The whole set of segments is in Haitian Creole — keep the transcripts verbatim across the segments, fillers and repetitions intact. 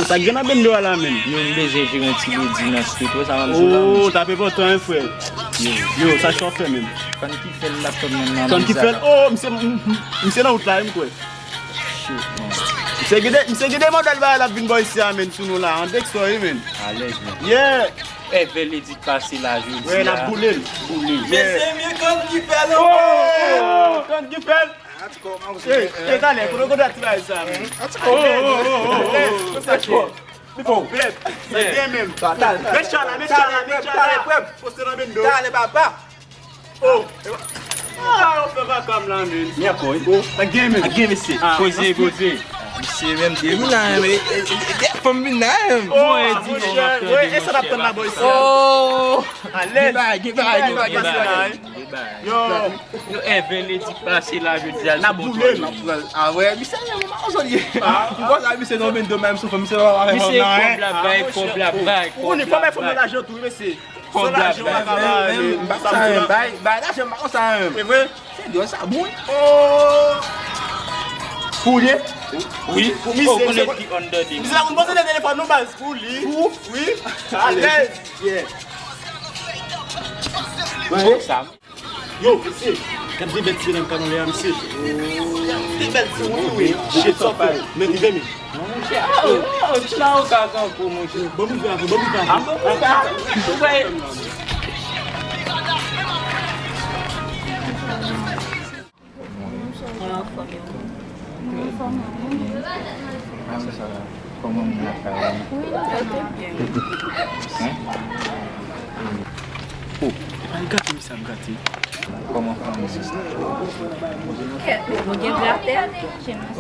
Sa k gen nan bendo a la menm? Yo, m bezwen jere yon ti ledi nan street, wè sa m ap di w la. Oh, t ap enpòtan, wi, frè. Yo, yo, sa k w ap fè menm? Konn ki fè l m t ap tann nan nan Konn ki fè l? Oh, misye, m- m- misye nan wout la, wi, m kwè. Shit, man. Misye gen de, misye gen de modèl bagay l ap vin bò isi a, menm, sou nou la. An dèk sò, wi, menm. Alèz, man. Yeah. Evè ledi k pase la, jodi a. Wè, n ap boule l. Boule. Mesye, men konn ki fè l ankò. Oh, konn ki fè l. Ey, ey, talè, kote w konn ti bagay sa, men? Oh, oh, oh, oh, oh. Sa k fè? Pipo. Sa gen menm. Met chala, met chala, met chala. Poste nan bendo. Talè, papa. Oh. Ah, ou fè vakam la, men. Ni ankò, wi. Oh, sa gen menm. Sa gen, mesye. Ah, poze, poze. Misye menm, de vin la, men, e, e, e, e, fòm vin la, men. Oh, monchè, wi, e sa n ap tann la, boy, sa. Oh. Alèz. Gen bagay, gen bagay, gen bagay, gen bagay. Yo. Yo, evè ledi k pase la, jodi a, n ap boule l. Ah, wè, misye, yo, m pa konn sa l ye. M konn sa misye nan bendo, menm sou fòm, misye pa fè fòm nan, hein. Kòb la bay, kòb la bay, kòb la bay. Ou konnen fòm bay fòm nan lajan tou, wi, mesye. Kòb la bay. Menm, m pa konn sa, menm, bay, bay lajan, m pa konn sa, menm. Se vre? Se dwòl sa, bon. Oh! Pou li? Wi. Pou misye, misye pa konn pase nan telefòn, non, baz, pou li. Pou? Wi. Alèz. Yeah. Bon, sa. Yo, mesye, gad de bèl ti medam k anlè a, mesye. De bèl ti moun, wi. Shit, sa fè. Men rive, men. Monchè, oh, oh, ti mawoka kankou, monchè. Bon, bon, bon, bon, bon. Ah, bon, bon, bon. Ou wè. Mwen anfòm, e ou? Mwen anfòm, wi. Kòman moun lakay la? Wi, lakay la. Hein? Oh, epa l gate misye ap gate. Kòman fanmi sista? Kèt, men nou gen gratè.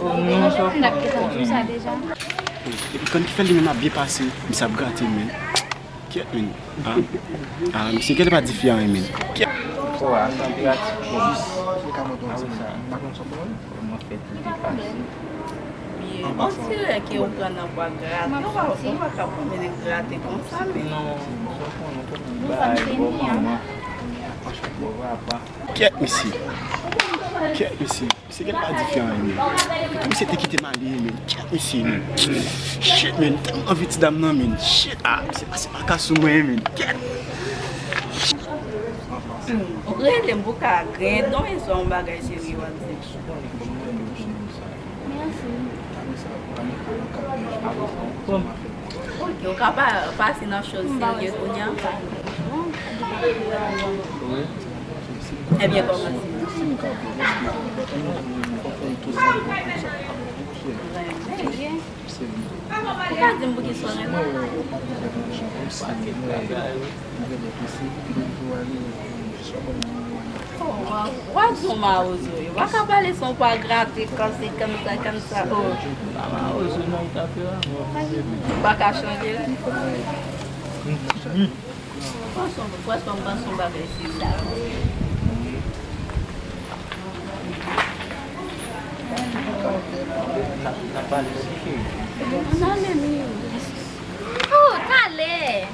Oh, non, sa fè. M t ap gentan di w sa deja. Oh, epi konn ki fè l li menm ap byen pase, misye ap gate, men. Kèt, men. Ah, ah, misye kèt pa di fi a anyen, men. Kèt. Oh, a santi gratis. Jis. Ah, wi, sa. M pa konn sa w konnen. Kòman fè tout te pase? Byen, on dirè ke ou pran nan bwa grate. Ou pa, ou pa ka pran men grate konsa, men. Non, sa w konnen, tout moun bay, bon manman. Bon papa. Kèt, mesye. Kèt, mesye. Misye kèt pa di fi anyen, men. Misye te kite m ale, men. Kèt, mesye, men. Shit, men. M tèlman anvi ti dam nan, men. Shit, ah, misye pase pa ka sou mwen, men. Kèt. Ou rele m pou ka griyen don, e se yon bagay serye w ap di. Mèsi. Ok, ou ka pa, pase nan choz serye kounye a. Ebyen, kòmanse. Ou ka di m pou ki sa w renmen? Oh, wa, wa di yon mawozo, yo. Wa ka pale san w pa grate, kansi, kansa, kansa, oh. Pa mawozo, non, tanperaman. Ou pa ka chanje l. Pran swen, pran swen, pran swen bagay sila. N ap, n ap pale, wi, cheri. Ann ale, wi. Oh, talè.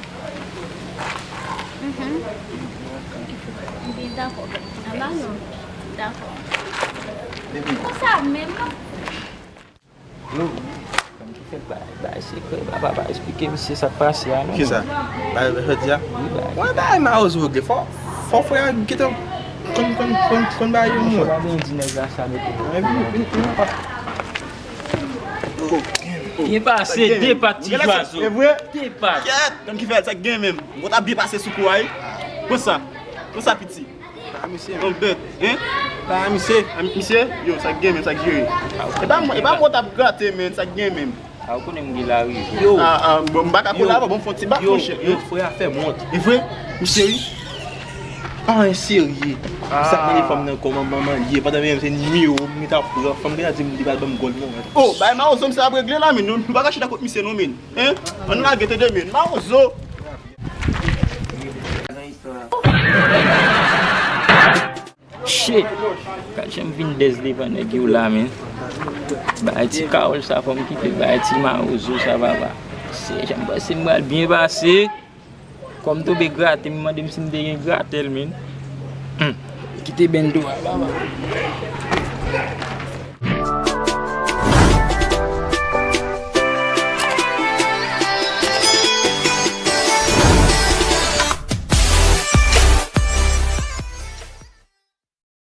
Mhm. Byen, dakò. Ann ale. Dakò. Konsa menm, non? Yo, fanm ki fè bay, bay sekrè, papa pa esplike misye sa k pase a, non. Kisa? Bay, bay, jodi a? Wi, bay. Mwen bay mawozo regle. Fò, fò frè a gentan konn, konn, konn, konn bay yon mo. Fò pa gen di nèg la sa mete. Byen pase, de pat ti jwazo. E vre? De pat. Kèt, tann ki fè sa k gen menm. Mwen ta byen pase sou kou a, wi. Konsa. Konsa, piti. Pa misye. Yon bèt, hein? Pa misye. A, misye? Yo, sa k gen menm, sa k jere? E pa mwen, e pa mwen t ap grate, men, sa k gen menm? A, ou konnen m gen lari. Yo. A, a, bon, m pa ka kole avè w, bon, m fè yon ti bak, monchè. Yo, frè a fè m wont. E vre? Misye, wi. Pa anyen serye. Sa k mande fanm nan kòman manman l ye. Pandan menm se nimewo m gentan pran. Fanm gentan di m li pral ban m gòl mwen. Oh, bay mawozo misye ap regle la, men. Nou, nou pa ka chita kot misye, non, men. Hein? Ann lage tande, men. Mawozo. Shit! Gad jan m vin dèz devan nèg yo la, men. Bay ti kawòl sa, fò m kite l, bay ti mawozo sa, papa. Se jan m panse m pral byen pase. Kòm tonbe grate, m mande m si m te gen gratèl, men. Hmm. Kite bendo a, papa.